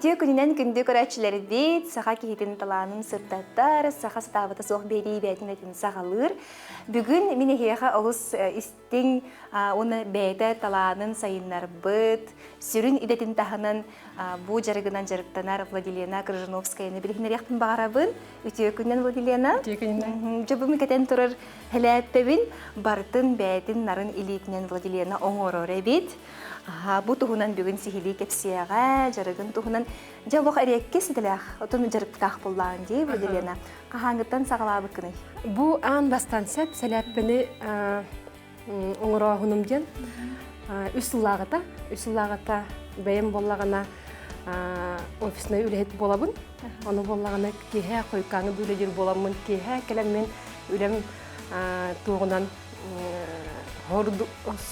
Үтүө күнүнэн күндү көрөөччүлэрбит, саха киһитин талаанын сырдатар, саха сатаабыта суох биэрии бэйэтин этин саҕалыыр. Бүгүн мин эһиэхэ олус истиҥ уонна бэйэтэ талаанын сайыннарбыт, сүрүн идэтин таһынан бу дьарыгынан дьарыктанар Владилена Крыжановскаяны билиһиннэриэхпин баҕарабын. Үтүө күнүнэн, Владилена. Үтүө күнүнэн. Дьэ, бу кэтэн турар хэлээппэбин барытын бэйэтин нарын илиитинэн Владилена оҥорор эбит. Бу туһунан бүгүн сиһилии кэпсиэҕэ, дьарыгын туһунан. Дьэ, олох эриэккис идэлээх, отон дьарыктаах буоллаҕын дии, Владилена. Хаһааҥҥыттан саҕалаабыккыный? Бу аан бастаан сөп сэлээппэни оҥорооһунум диэн үс сыллааҕыта үс сыллааҕыта бэйэм буоллаҕына офиснай үлэһит буолабын ону буоллаҕына киэһэ хойукааҥы үлэлиир буоламмын киэһэ кэлэммин үлэм туоҕунан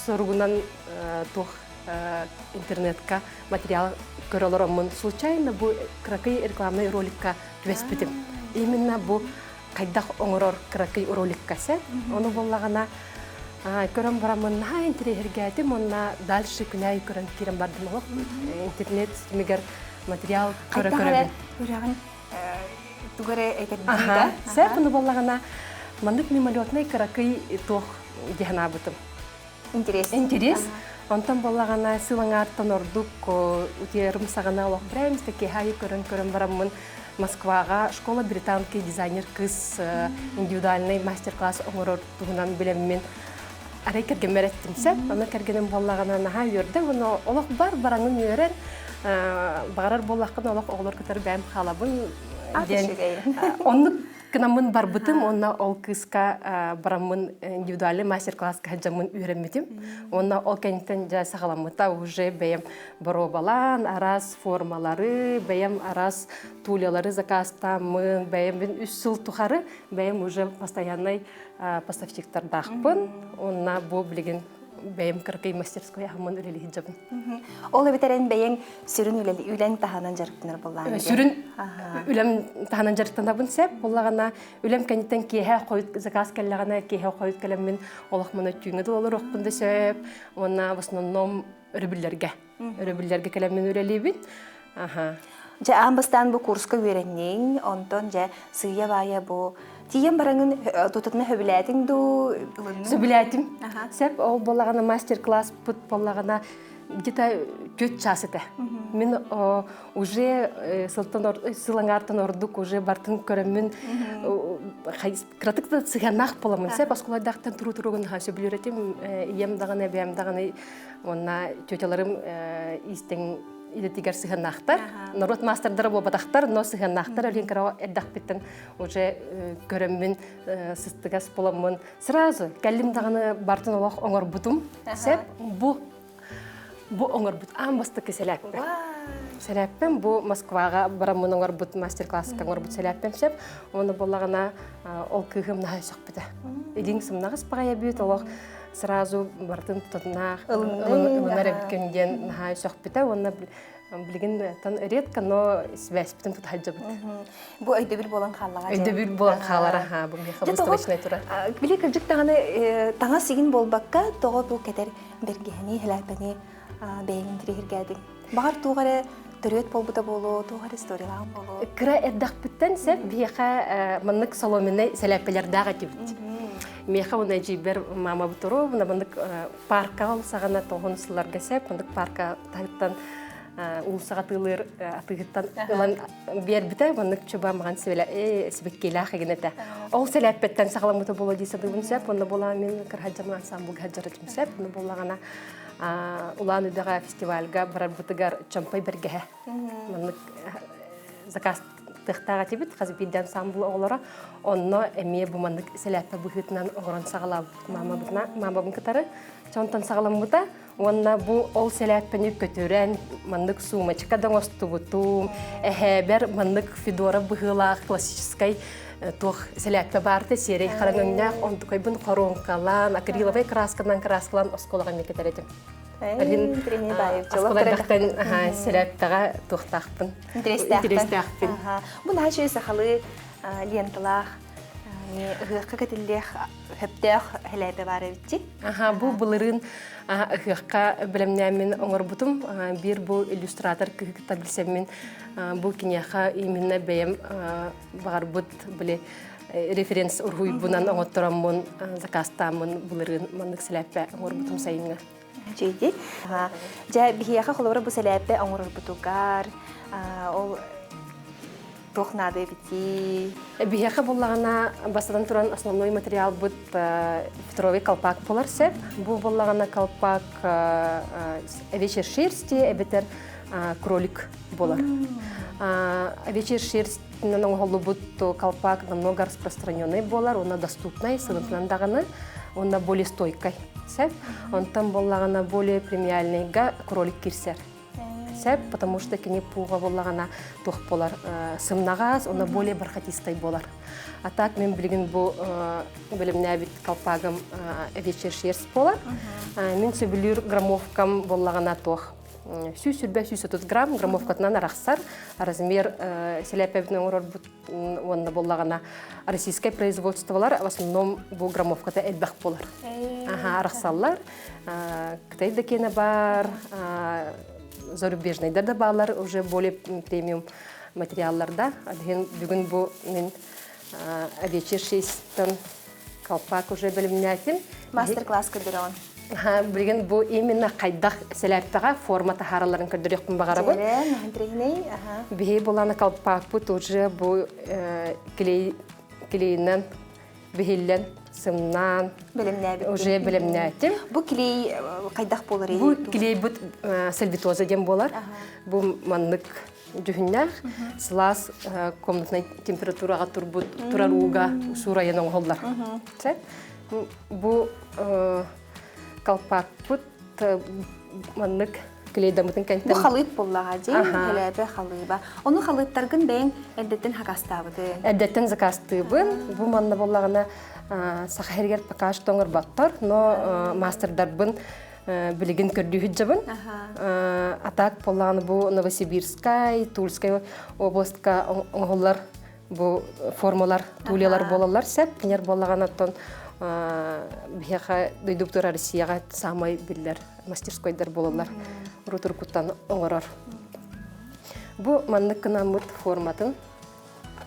соругунан туох интернетка материал көрө олороммун случайно бу кыракый рекламный роликка түбэспитим именно бу хайдах оҥорор кыракый роликка сэ. Ону буоллаҕына көрөн бараммын наһаа интэриэһиргээтим уонна дальше күнээй көрөн киирэн бардым олох интернет ситимигэр материал көрө көрөбүн. Үрэҕин тугу эрэ этэрдии да? Сэ ону буоллаҕына маннык мимолетнай кыракый туох дии санаабытым. Интерес. Интерес. Онтон буоллаҕына сыл аҥаартан ордук утуйарым саҕана олох брэм киэһэ көрөн-көрөн бараммын Москваҕа школа британки дизайнер кыыс индивидуальный мастер-класс оҥорор туһунан билэммин арай кэргэммэр эттим сөп. Аны кэргэним буоллаҕына наһаа үөрдэ уонна олох бар бараҥын үөрэн баҕарар буоллаххына олох оҕолор кытары бэйэм хаалабын диэн оннук Гынаммын барбытым уонна ол кыыска бараммын индивидуальный мастер-класска сылдьаммын үөрэммитим. Уонна ол кэнниттэн дьэ саҕаламмыта уже бэйэм боруобалаан араас формалары, бэйэм араас тулялары заказтааммын, бэйэм үс сыл тухары бэйэм уже постоянный поставщиктардаахпын. Уонна бу билигин бэйэм кыракый мастерской аһыммын үлэлии сылдьабын. Ол эбэтэр эн бэйэҥ сүрүн үлэҥ таһынан дьарыктанар буоллаҕын Сүрүн үлэм таһынан дьарыктанабын сөп буоллаҕына үлэм кэнниттэн киэһэ хойут заказ кэллэҕинэ киэһэ хойут кэлэммин олох маны түүҥҥэ да олоруохпун да сөп уонна в основном өрөбүллэргэ өрөбүллэргэ кэлэммин үлэлиибин аха Дьэ аан бастаан бу курска үөрэнниҥ, онтон дьэ сыыйа-баайа бу тиийэн бараҥын тутатына сөбүлээтиҥ дуу, ылынныҥ? Сөбүлээтим. Сөп, ол буоллаҕына мастер-класспыт буоллаҕына где-то түөрт чаас этэ. Мин уже сылтан сыл аҥаартан ордук уже бартын көрөммүн кыратык да сыһыаннаах буоламмын сөп оскуоладаахтан туру туругун сөбүлүүр этим ийэм даҕаны эбээм даҕаны уонна тетяларым иистэн идэтигэр сыһыаннаахтар. Норуот маастардара буолбатахтар, но сыһыаннаахтар өлүн кыра эрдэхпиттэн уже көрөммүн сыстыгас буламмын сразу кэллим даҕаны бартын олох оҥорбутум. Сөп бу бу оҥорбут аан бастакы сэлээппэм. Сэлээппэм бу Москваҕа бараммын оҥорбут мастер-класска оҥорбут сэлээппэм сөп. Оны буоллаҕына ол кыыһым наһаа сөхпүтэ. Илиҥ сымнаҕас баҕайа бүт олох сразу барытын тутатынаах ылынар эбиккин диэн наһаа сөхпүтэ уонна билигин редко, но связьпытын тута сылдьабыт. Бу өйдөбүл буолан хааллаҕа. Өйдөбүл буолан хаалара, ха, бу миэхэ выставочнай турар. Били кырдьык даҕаны таҥас игин буолбакка, тоҕо бу кэтэр бэргэһэни, хэлээпэни бэйэҥ интириэһиргээтиҥ. Баҕар туох эрэ төрүөт буолбута буолуо, туох эрэ историялаах буолуо. Кыра эрдэхпиттэн сөп биһиэхэ маннык соломеннай сэлээппэлэрдээх этибит. Миэхэ уонна эдьиийбэр мама Буторовна маннык паркаҕа ол саҕана тоҕун сылларга сөп маннык парка таһыттан уулусаҕа атыылыыр атыыһыттан ылан биэрбитэ маннык чуба маҕан сибэккилээх игин этэ. Ол сэлээппэттэн саҕаламмыта буолуо дии саныыбын сөп. Онно буолаҕа мин кырһаджаман ансамблга сылдьарым сөп. Онно буоллаҕына Улаан Үдэҕэ фестивальга барарбытыгар чомпой бэргэһэ маннык заказ тыахтаах этибит хас биирдии ансамбл оҕолоро онно эмиэ бу маннык сэлээппэ быһыытынан оҥорон саҕалаабыт маамабытына маамабын кытары чонтон саҕаламмыта уонна бу ол сэлээппэни көтүрэн маннык сумочка да оҥостубутум эһээбэр маннык федора быһыылаах классическай туох сэлээппэ баарта сиэрэй хараҥ өҥнөөх онтукайбын хоруоҥкалаан акриловай красканан краскалаан оскуолаҕа эмиэ кэтэр этим оскуолардахтан сэлээппэҕэ туохтаахпын интэриэстээхпин бу наһаа үчүгэй сахалыы ленталаах. Ыһыахха кэтиллиэх хөптөөх хэлээпэ баар эбитчи. Аха, бу былырыын ыһыахха бэлэмнээммин оҥорбутум. Биир бу иллюстратор кыһы кытта билсэммин бу киниэхэ именно бэйэм баҕарбыт били референс уруһуйбунан оҥоттороммун заказтааммын былырыын маннык сэлээппэ оҥорбутум сайыҥҥа. Үчүгэй. Дьэ, биһиэхэ холобура бу сэлээппэ оҥорорбутугар ол туох наада эбитий? Биһиэхэ буллаҕына бастатан туран основной материалбыт фетровый колпак буолар сөп. Бу буллаҕына колпак овечьей шерсти эбэтэр кролик буолар. Овечьей шерстинэн оҥоһуллубут колпак намного распространенный буолар, уонна доступный, сылытынан даҕаны, уонна более стойкай. Сөп. Онтон буоллаҕына более премиальныйга кролик кирсэр. Сөп, потому что кини пуга буоллаҕына туох буолар сымнаҕас, уонна более бархатистай буолар. А так мен билигин бу бэлэмнээбит колпагым вечер шерсть буолар. Мин сөбүлүүр граммовкам буоллаҕына туох 120-130 грамм граммовкатынан арахсар. Размер сэлээппэбитин оҥорорбут уонна буоллаҕына российскай производстволар в основном бу граммовката элбэх буолар. Аха, арахсаллар. Кытай да киэнэ бар, зарубежныйдар да баалар уже более премиум материалларда. Адыгын бүгүн бу мен овечий шерстьтан колпак уже бэлэмнээтим. Мастер-класс көрдөрөҕүн. Билигин бу именно хайдах сэлээппэҕэ форма таһааралларын көрдөрүөхпүн баҕарабын. Биһи буланы колпакпыт уже бу клей клейинэн биһиллэн сымнаан уже бэлэмнээтим. Бу клей хайдах буолар? Бу клейбут сальвитоза диэн буолар. Бу маннык дьүһүннээх сылаас комнатнай температураҕа турбут турар ууга суурайан оҥоһуллар. Бу колпакпыт маннык клейдаммытын кэнтэн Бу халыып буоллаҕа дии, кэлээпэ халыыба. Ону халыыптаргын бэйэҥ эрдэттэн хакастаабытыҥ. Эрдэттэн заказтыыбын. Бу манна буоллаҕына Саха сиригэр пока что оҥорботтор, но мастердарбын билигин көрдүү сылдьабын. А так буоллаҕына бу Новосибирскай, Тульскай областка оҥоһуллар бу формалар, тулялар буолаллар сөп. Кинилэр буоллаҕына оттон биһиэхэ дойдубутугар Россияҕа самай биллэр мастерскойдар буолаллар. Рутуркуттан оҥорор. Бу маннык гынаммыт форматын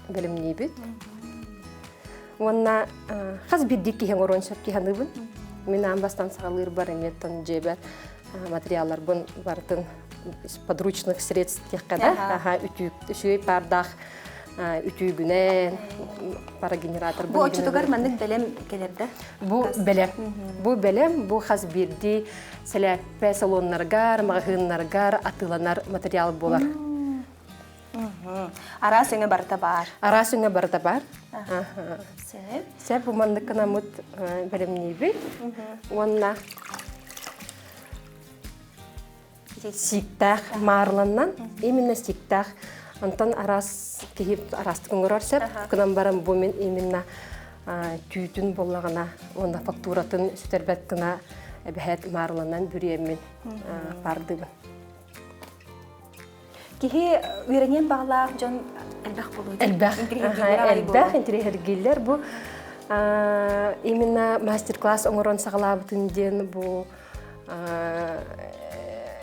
бэлэмниибит. Уонна хас биирдии киһи оҥоруон сөп дии саныыбын. Мин аан бастаан саҕалыырбар эмиэ дьиэбэр материалларбын барытын подручных средств диэххэ да, аха үтүүк үчүгэй паардаах үтүүгүнэн парогенератор Бу оччотугар маннык бэлэм кэлэр да? Бу бэлэм. Бу бэлэм, бу хас биирдии сэлээппэ салоннаргар, маҕаһыыннаргар атыыланар материал буолар. Араас өҥө барыта баар. Араас өҥө барыта баар. Сөп. Сөп, бу маннык гынаммыт бэлэмниибит. Уонна сииктээх маарланнан, именно сииктээх Онтон араас киһи араастык оҥорор сөп. Гынан баран бу мин именно түүтүн буоллаҕына уонна фактуратын сүтэрбэт гына эбэһээт маарланан бүрүйэммин паардыыбын. Киһи үөрэниэн баҕалаах дьон элбэх буолуо. Элбэх. Элбэх интириэһиргииллэр. Бу именно мастер-класс оҥорон саҕалаабытын диэн бу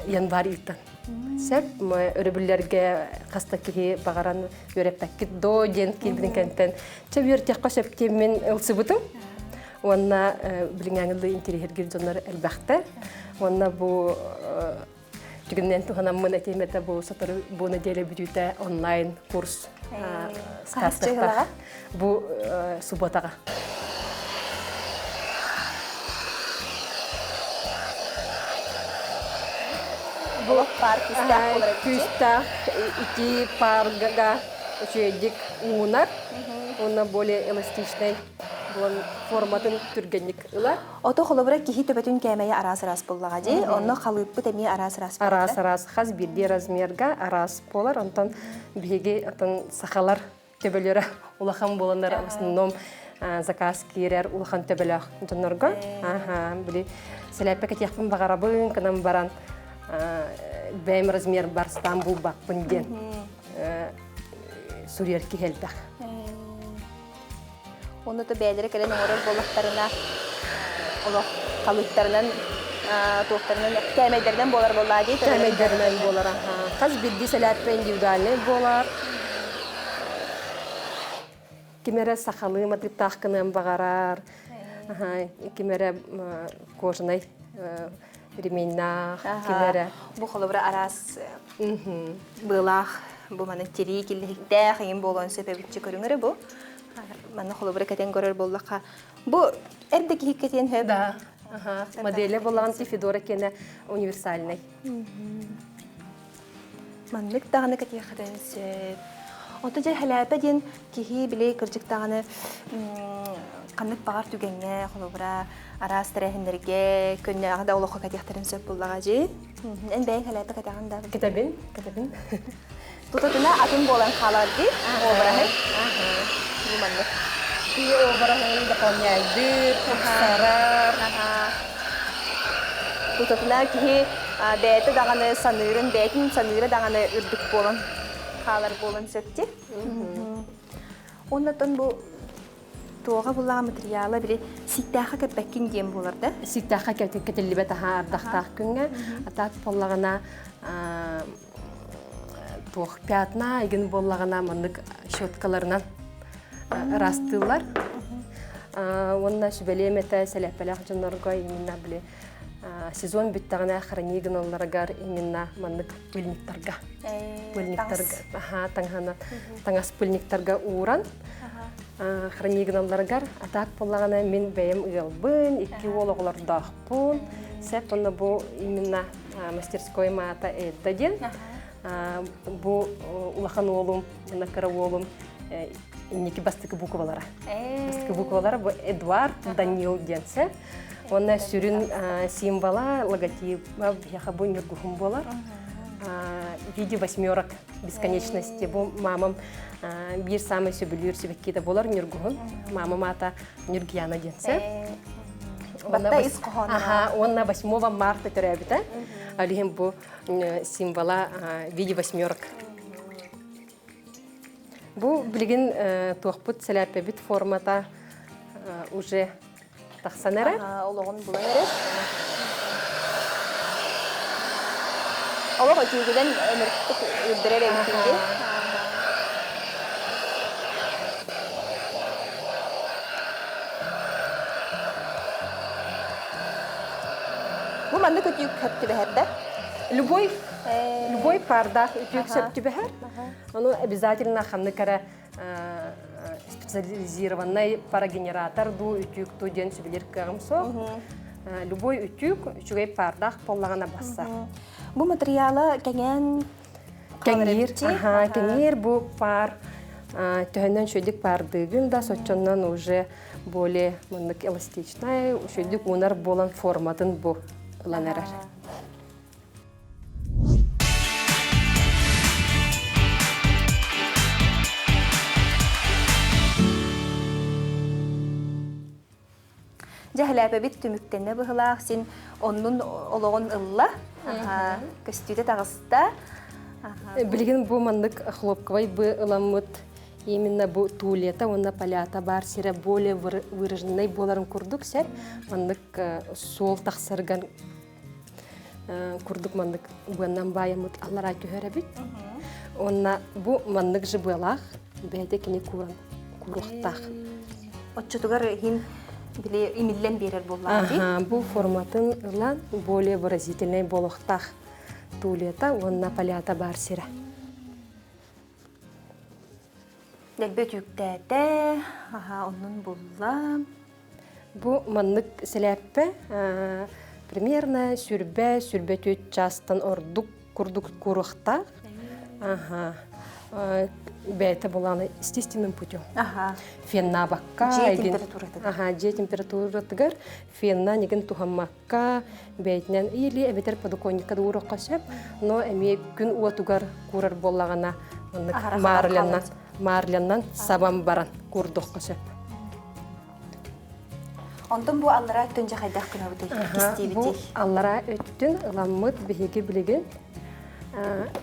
январь ыйтан. Сөп, өрөбүллэргэ хаста киһи баҕаран үөрэппэккит доо диэн киирбитин кэнтэн чэ үөртиэххэ сөп диэммин ылсыбытым. Уонна билиҥээҥи интириэһиргиир дьоннор элбэхтэр. Уонна бу Түгэнинэн туһанаммын этиэм этэ бу сотору бу неделя бүтүүтэ онлайн курс стартыахтаах. Бу субботаҕа. Бу паар күүстээх буолар Күүстээх ити паарга үчүгэйдик уунар уонна более эластичный булан форматын түргэнник ылар. Ото холобура киһи төбөтүн кээмэйэ араас-араас буоллаҕа дии. Онно халыыппыт эмиэ араас-араас Араас-араас хас биирдии размерга араас буолар. Онтон биһиги отон сахалар төбөлөрө улахан буоланнар в основном заказ киирэр улахан төбөлөөх дьоннорго. Аха, били сэлээппэ кэтиэхпин баҕарабын, кынан баран бэйэм размер барстаан булбаппын диэн суруйар киһи элбэх. Уонна то бэйэлэрэ кэлэн оҥорор буоллахтарына олох халыыптарынан туохтарынан кээмэйдэринэн буолар буоллаа дии. Кээмэйдэринэн буолар аха. Хас биирдии сэлээппэ индивидуальнай буолар. Ким эрэ сахалыы матыыптаах гыныан баҕарар, ким эрэ кожаный ременнаах, ким эрэ Бу холобура араас быылаах, бу маны тирии киллэһиктээх иҥин буолуон сөп эбитчи көрүҥ эрэ бу. Манна холобура кэтэн көрөр буоллахха, бу эрдэ киһи кэтиэн сөп. Да. Моделе буоллаҕын ти Федора киэнэ универсальный. Маннык даҕаны кэтиэххитин сөп. Оттон дьэ хэлээпэ диэн киһи били кырдьык даҕаны ханнык баҕар түгэҥҥэ, холобура, араас тэрээһиннэргэ, күннээҕи да олоххо кэтиэхтэрин сөп буоллаҕа дии. Эн бэйэҥ хэлээпэ кэтэҕин да? Кэтэбин, кэтэбин. Тутатына атын буолан хаалар дии, обраһын. Бу маннык. Киһи обраһын дополняйдыыр, тупсарар. Тутатына киһи бэйэтэ даҕаны саныырын, бэйэтин саныыра даҕаны үрдүк буолан хаалар буолан сөп дии. Оннотон бу туоҕа буллаҕа материала били сииктээххэ кэппэккин диэн буолар да? Сииктээххэ кэтиллибэт аһаа ардахтаах күҥҥэ. Атаак буоллаҕына туох пятна игин буоллаҕына маннык щеткаларынан ыраастыыллар. Уонна сүбэлиэм этэ сэлэппэлээх дьоннорго именно били сезон бүттэҕинэ хрании гыналларыгар именно маннык пыльниктарга пыльниктарга аха таҥаһана таҥас пыльниктарга ууран хрании гыналларыгар атаак буоллаҕына мин бэйэм ыалбын икки уол оҕолордоохпун сеп онно бу именно мастерской маата Эдда диэн бу улахан уолум уонна кыра уолум инники бастакы буквалара бастакы буквалара бу Эдуард Данил диэн сэ уонна сүрүн символа логотипа биһиэхэ бу ньургуһун буолар в виде восьмерок бесконечности бу мамам биир самый сөбүлүүр сибэккиитэ буолар ньургуһун мамам аата Ньургияна диэн сэ Батта ис хоһооно. Аха, уонна 8 марта төрөөбүтэ. Ол иһин бу символа в виде восьмерок. Бу билигин туохпут сэлээппэбит формата уже тахсан эрэр. Олоҕун булан эрэр. Олох өтүүгүнэн ынырыктык үрдэрэр эбитин дии. Бу маннык өтүүк хөп түбэһэр да? Любой, любой пардаах үтүөк сөп түбэһэр. Ону обязательно ханнык эрэ специализированный парогенератор дуу үтүк дуу диэн сүбэлиир кыаҕым суох. Любой үтүк үчүгэй пардаах буоллаҕына бассар. Бу материала кэҥээн Кэҥиир, кэҥиир бу паар төһөнөн үчүгэйдик паардыыгын да соччоннон уже более маннык эластичнай, үчүгэйдик уунар буолан форматын бу ылан эрэр. Дьэ, хэлээпэбит түмүктэннэ быһылаах син оннун олоҕун ылла, көстүүтэ таҕыста. Билигин бу маннык хлопковай бы ыламмыт именно бу тулета уонна полята баар сирэ более выраженный буоларын курдук сэр маннык суол тахсарган курдук маннык быаннан баайаммыт аллараа түһэр эбит. Уонна бу маннык же быалаах бэйэтэ кини кууран кууруохтаах. Оччотугар иһин били имиллэн биэрэр буоллаҕа дии. Бу форматын ылан более выразительный буолуохтаах тулета уонна полята баар сирэ. Дэлби өтүүктээтэ, аха, оннун булла. Бу маннык сэлээппэ примерно сүрбэ, сүрбэ түөрт чаастан ордук курдук куруохтаах. Аха. Бэйэтэ булааны естественным путем. Аха. Феннаабакка. Дьиэ температуратыгар. Аха, дьиэ температуратыгар фенна нигин туһаммакка бэйэтинэн или эбэтэр подоконникка да уурукка сөп, но эмиэ күн уотугар куурар буоллаҕына маннык марляннан марляннан сабан баран куурдуохха сөп. Онтон бу аллараа өттүн дьэ хайдах гынабытый? Бу аллараа өттүн ыламмыт биһиги билигин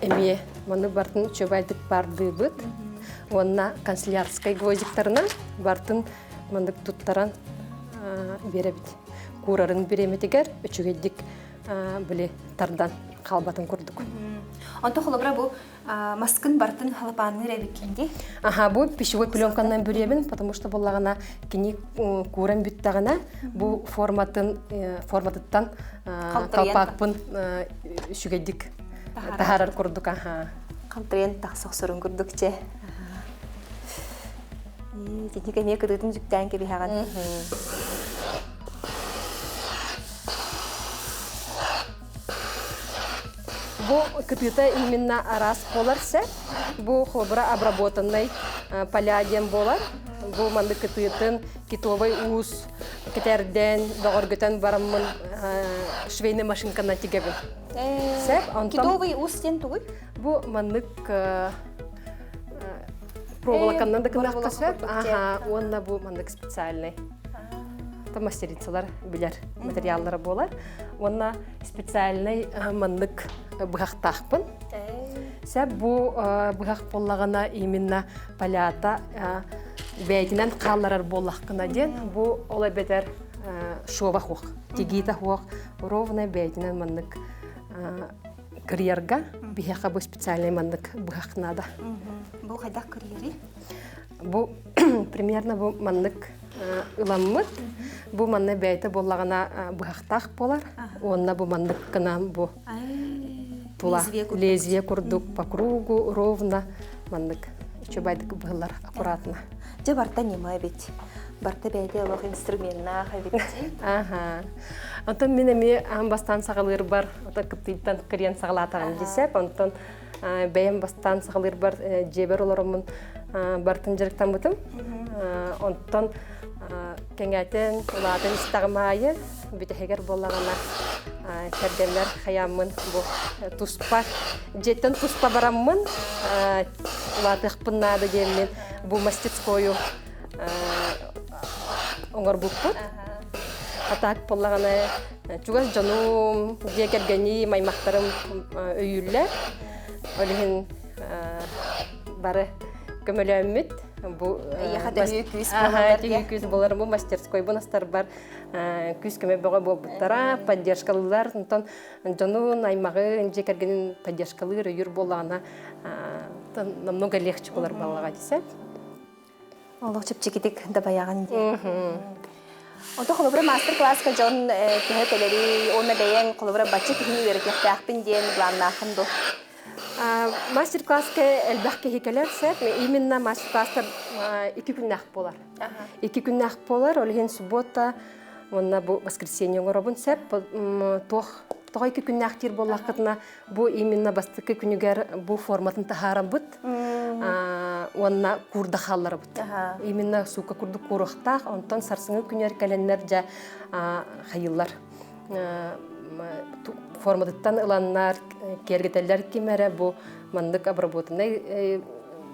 эмиэ маны бартын үчүгэйдик бардыыбыт уонна канцелярскай гвоздиктарынан бартын Маннык туттаран биэрэбит. Куурарын бириэмэтигэр үчүгэйдик били тардан хаалбатын курдук. Онто холобура бу маскын бартын халапаанныыр эбиккин дии? Аха, бу пищевой пленканан бүрүөбүн, потому что буллаҕына кини кууран бүттэҕинэ бу форматын форматыттан колпакпын үчүгэйдик таһаарар курдук аха. Халтырыйан тахса охсорун курдук че. Итинник эмиэ кытыытын сүктээн кэбиһэҕин. Бу кытыыта именно араас буолар сэ. Бу холобура обработанный поля диэн буолар. Бу маннык кытыытын китовый уус кэтэрдэн, бөҕөргөтөн бараммын швейный машинканан тигэбин. Сеп, онтон Китовый уус диэн тугуй? Бу маннык проволоканнан да гынахха сөп. Аха, уонна бу маннык специальный. Там мастерицалар билэр материаллара буолар. Уонна специальный маннык быһахтаахпын. Сеп бу быһах буоллаҕына именно полята бэйэтинэн хаалларар буоллаххына диэн бу ол эбэтэр шова хуох, тигиитэ хуох, ровно бэйэтинэн маннык кырыйарга биһиэхэ бу специальный маннык быһах наада. Бу хайдах кырыйарый? Бу примерно бу маннык ыламмыт. Бу манна бэйэтэ буоллаҕына быһахтаах буолар. Уонна бу маннык гынан бу тула лезвие курдук по кругу ровно маннык үчүгэйдик быһыллар аккуратно. Дьэ барта ньыма эбит. Барта бэйэтэ олох инструменнаах эбит. Аха. Онтон мин эмиэ аан бастаан саҕалыырбар ото кыптыйтан кырыйан саҕалаатаҕым дисэп. Онтон бэйэм бастаан саҕалыырбар дьиэбэр олороммун бартын дьарыктаммытым. Онтон кэҥээтэн, улаатан истэҕим аайы бүтэһигэр буоллаҕына кэргэммэр хайааммын бу туспа дьиэттэн туспа бараммын улаатыахпын наада диэммин бу мастерскойу оҥорбуппут. А так буоллаҕына чугас дьонум, дьиэ кэргэним, аймахтарым өйүүллэр. Ол иһин бары көмөлөөммүт бу Эйиэхэ төһүү күүс буолаллар төһүү күүс буолар бу мастерскойбун астарбар күүс көмө бөҕө буолбуттара поддержкалыылар онтон дьонун аймаҕын дьиэ кэргэнин поддержкалыыр өйүүр буоллаҕына намного легче болар буоллаҕа десеп Олох чэпчэкитик дабайаҕын диэн. Онто холобура мастер-класска дьон төһө кэлэрий уонна бэйэҥ холобура бачча киһини үөрэтиэхтээхпин диэн былааннааххын дуо? Мастер-класска элбэх киһи кэлэр сөп. Именно мастер-класстар икки күннээх буолар. Икки күннээх буолар, ол иһин суббота уонна бу воскресенье оҥоробун сөп. Туох тоҕо икки күннээх диир буоллаххытына, Бу именно бастакы күнүгэр бу форматын таһаарабыт уонна куурда хаалларабыт. Именно суука курдук кууруохтаах, онтон сарсыҥҥы күнүгэр кэлэннэр дьэ хайыыллар. Форматыттан ыланнар, киэргэтэллэр ким эрэ бу маннык обработанный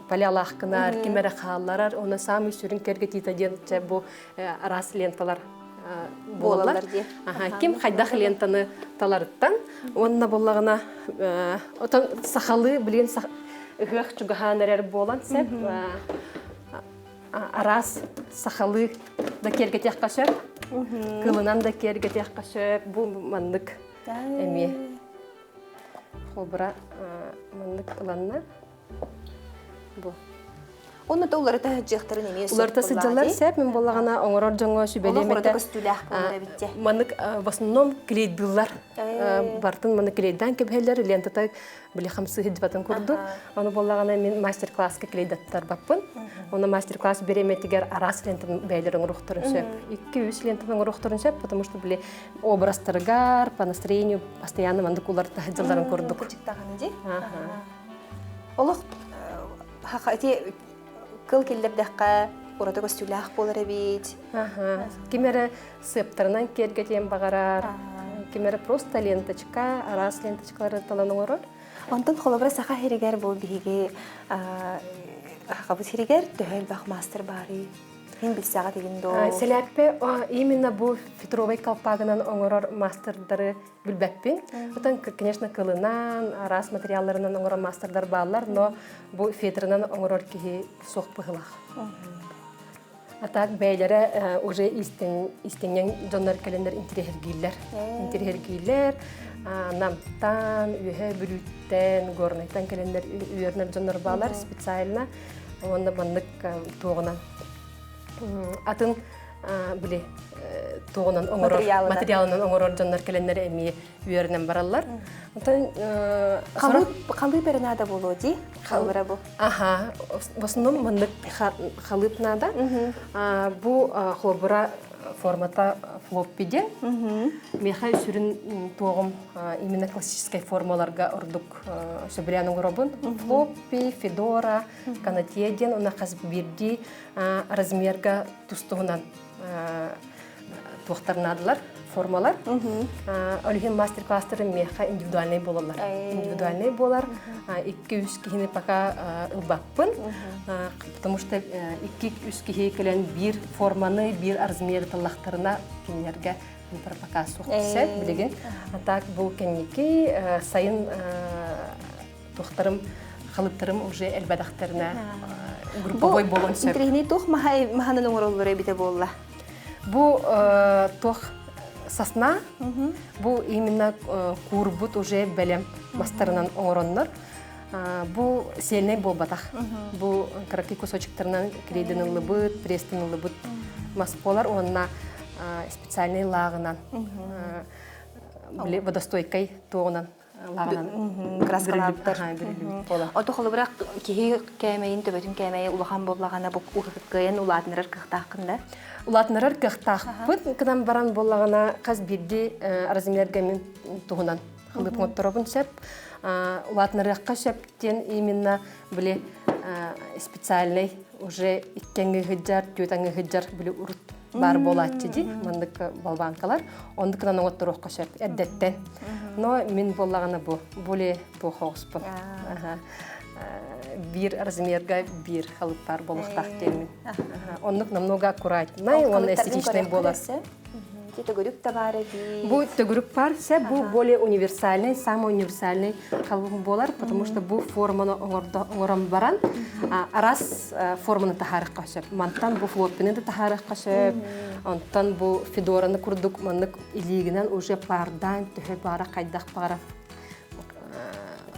полялаах гынар, ким эрэ хаалларар. Оны самый сүрүн киэргэтиитэ диэн бу араас ленталар буолаллар. Ким хайдах лентаны таларыттан уонна буоллаҕына отон сахалыы билигин ыһыах чугаһаан эрэр буолан сөп араас сахалыы да киэргэтиэххэ сөп кылынан да киэргэтиэххэ сөп бу маннык эмиэ холбура маннык ыланна Бу. Онно да уларыта сылдьыахтарын эмиэ сөп Уларыта сылдьаллар сөп. Мин буоллаҕына оҥорор дьоҥҥо сүбэлиэм этэ. көстүүлээх буолар эбит Маннык в основном клейдыыллар. Бартын маннык клейдаан кэбиһэллэр, лентата били хамсыы сылдьыбатын курдук. Ону буоллаҕына мин мастер-класска клейдаттарбаппын. Оны мастер-класс бириэмэтигэр араас лентаны бэйэлэр оҥоруохтарын сөп. Икки-үс лентаны оҥоруохтарын сөп, потому что били образтарыгар, по настроению постоянно маннык уларыта сылдьалларын курдук. Олох ити кыл киллэрдэххэ ураты көстүүлээх буолар эбит. Ким эрэ сыаптарынан киэргэтиэн баҕарар, ким эрэ просто ленточка, араас ленточкалары талан оҥорор. Онтон холобура саха сиригэр бу биһиги сахабыт сиригэр төһө элбэх маастар баарый? Мин билсэҕит игин доо. Сэлээппэ именно бу фетровай колпагынан оҥорор маастардары билбэппин. Оттон, конечно, кылынан, араас материалларынан оҥорор маастардар бааллар, но бу фетрынан оҥорор киһи суох быһылаах. А так бэйэлэрэ уже истиҥҥэн дьоннор кэлэннэр интириэһиргииллэр. Интириэһиргииллэр, Намтан, Үөһээ Бүлүүттэн, Горнайтан кэлэннэр үөрэнэр дьоннор баалар специально. Уонна маннык туоҕунан атын били туоҕунан оҥорор материалынан оҥорор дьоннор кэлэннэр эмиэ үөрэнэн бараллар. Онтон халыып эрэ наада буолуо дии халыра бу. Аха, в основном маннык халыып наада. Бу холобура формата флоппи диэн. Миэхэ сүрүн туоҕум именно классическай формаларга ордук сөбүлээн оҥоробун. Флоппи, федора, канатье диэн уонна хас биирдии размерга тус-туһунан туохтар наадалар, формалар. Ол иһин мастер-класстары миэхэ индивидуальный буолаллар. Индивидуальный буолар. Икки-үс киһини пока ылбаппын, потому что икки-үс киһи кэлэн биир форманы, биир размеры таллахтарына кинилэргэ пока суох сөп билигин. А так бу кэнники сайын туохтарым халыптарым уже элбэдэхтэринэ групповой буолуон сөп. Интириэһинэй туох маһанан оҥороллоро эбитэ буолла? Бу туох сосна, бу именно куурбут уже бэлэм мастарынан оҥороннор. Бу сиэлнэй буолбатах. Бу кыракый кусочектарынан клейден ыллыбыт, пресстен ыллыбыт мас буолар уонна специальный лааҕынан водостойкай туоҕунан лааҕынан краскалаабыттар. Ото холобура киһи кээмэйин төбөтүн кээмэйэ улахан буоллаҕына бу кыайан улаатынарар кыахтааххын да? Улаатынарар кыахтаахпын гынан баран буоллаҕына хас биирдии размерга мин туһунан халыып оҥотторобун сөп. Улаатынарыахха сөп диэн именно били специальный уже иккэҥҥи ыһыдьар, түөтэҥҥи ыһыдьар били урут баар буолааччы дии маннык болванкалар оннук гынан оҥотторуохха сөп эрдэттэн но мин буоллаҕына бу более туох оҕуспун биир размерга биир халыптаар буолуохтаах диэммин оннук намного аккуратнай уонна эстетичный буолар. Төгүрүк да баар эбит. Бу төгүрүк бар сөп, бу более универсальный, самый универсальный халыбын буолар, потому что бу форманы оҥорон баран арас форманы таһаарыахха сөп. Мантан бу флоппины да таһаарыахха сөп, онтон бу федораны курдук маннык илиигинэн уже паардаан төһө баара хайдах баара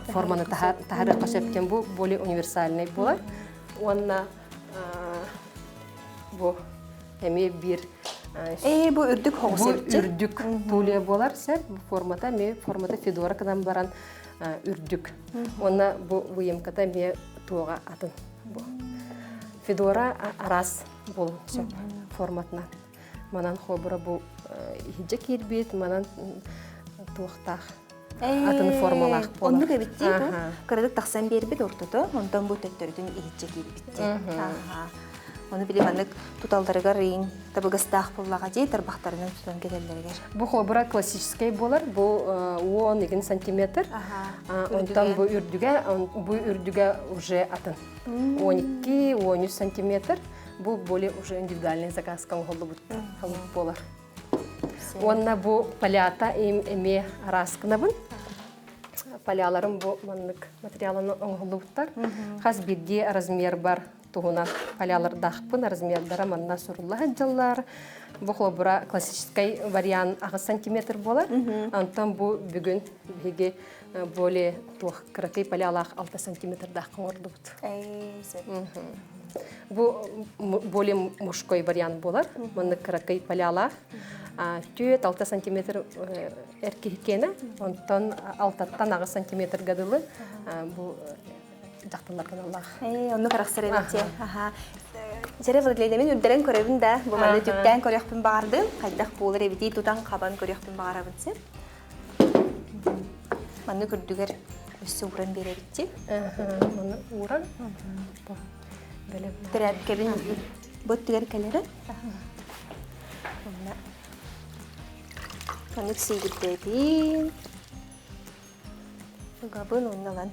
форманы таһаарыахха сөп диэн бу более универсальный буолар. Уонна бу эмиэ биир Ээ, бу үрдүк хоҕус Бу үрдүк тулия буолар сөп. Бу формата эмиэ формата федора гынан баран үрдүк. Уонна бу выемката эмиэ туоҕа атын. Бу федора араас буолуон сөп форматынан. Манан хобура бу иһдьэ киирбит, манан туохтаах атын формалаах буолар. Оннук эбит дии бу. Кыратык тахсан биэрбит ортото, онтон бу төттөрүтүн иһиччэ киирбит дии. Ону били маннык туталларыгар ыйын табыгастаах буоллаҕа дии, тарбахтарынан тутан кэтэллэригэр. Бу холобура классическай буолар, бу 10 сантиметр. Онтон бу үрдүгэ, бу үрдүгэ уже атын. 12-13 сантиметр. Бу более уже индивидуальный заказка оҥоһуллубут буолар. Уонна бу полята им эмиэ араас гынабын. Поляларым бу маннык материалын оҥоһуллубуттар. Хас биирдии размер бар туһунан полялардаахпын, размердара манна сурулла сылдьаллар. Бу холобура классическай вариант 8 сантиметр буолар. Онтон бу бүгүн биһиги более туох кыракый полялаах 6 сантиметрдаах оҥордубут. Бу более мужской вариант буолар. Маннык кыракый полялаах. Түөт 6 сантиметр эр киһи киэнэ, онтон 6-тан 8 сантиметрга дылы бу дьахталларга аналлаах. Оннук арахсар эбит Аха. Дьэрэ Владимир үрдэрэн көрөбүн да, бу манны түптээн көрүөхпүн баҕардым. Хайдах буолар эбитий тутан хабан көрүөхпүн баҕарабын син. Маннык үрдүгэр өссө ууран биэрэбит Манны ууран бэлэм. Тэрээпкэбин бу өттүгэр кэлэрэ. Маннык сиигирдэбин. Ыгабын уонна ылан.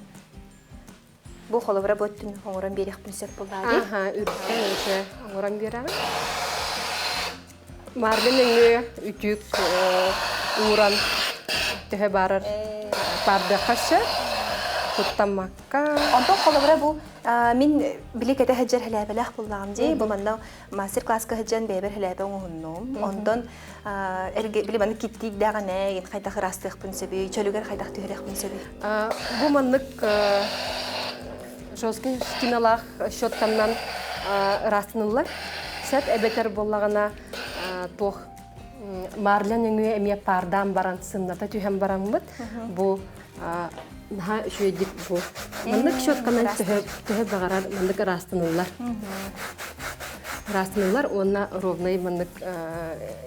Бу холобура бу өттүн оҥорон биэриэхпин сөп буоллаа дии. Аха, үрдүн уже оҥорон биэрэҕин. Маарга нөҥүө үтүк ууран төһө баарар паардыахха сөп. Куттаммакка. Онтон холобура бу мин били кэтэ сылдьар хэлээбэлээх буллаҕым дии. Бу манна мастер-класска сылдьан бэйэбэр хэлээбэ оҥоһуннум. Онтон эргэ били маннык киттиирдээҕинэ хайдах ыраастыахпын сөбүй, чөлүгэр хайдах түһэриэхпин сөбүй? Бу маннык жесткий стеналаах щетканнан ыраастыныллар. Сөп эбэтэр буоллаҕына туох марля нөҥүө эмиэ паардаан баран сымната түһэн бараммыт бу наһаа үчүгэйдик бу маннык щетканан төһө төһө баҕарар маннык ыраастаныллар ыраастаныллар уонна ровнай маннык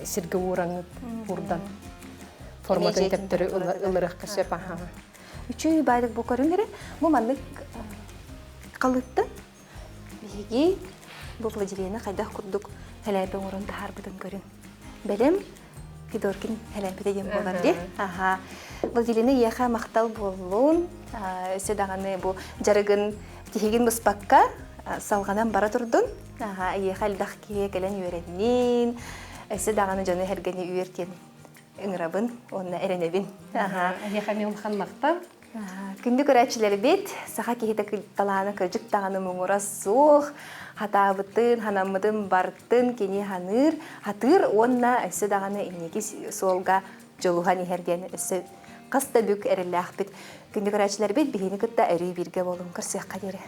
сиргэ уураҥыт уурдан форматын төптөрү ылырыахха сөп аха Үчүгэй баайдык бу көрүҥ эрэ бу маннык халыттан Биһиги бу Владилена хайдах курдук хэлээпэ оҥорон таһаарбытын көрүҥ. Бэлэм Федоркин хэлээпитэ диэн буолар дии. Аха. Владилена ийэхэ махтал буоллун. Өссө даҕаны бу дьарыгын тиһигин быспакка салҕанан бара турдун. Аха, ийэхэ элбэх киһи кэлэн үөрэннин. Өссө даҕаны дьону эргэни үөртиэн ыҥырабын уонна эрэнэбин. Аха. Эһиэхэ эмиэ улахан махтал. Күндү көрөөччүлэрбит, саха киһитэ талаана кырдьык даҕаны муҥура суох, хатаабытын, ханаммытын бартын кини ханыыр, хатыыр уонна өссө даҕаны инники суолга дьулуһан иһэр диэн өссө хас да бүк эрэллээхпит. Күндү көрөөччүлэрбит, биһини кытта өрүү бииргэ буолуҥ, көрсүөххэ диэри.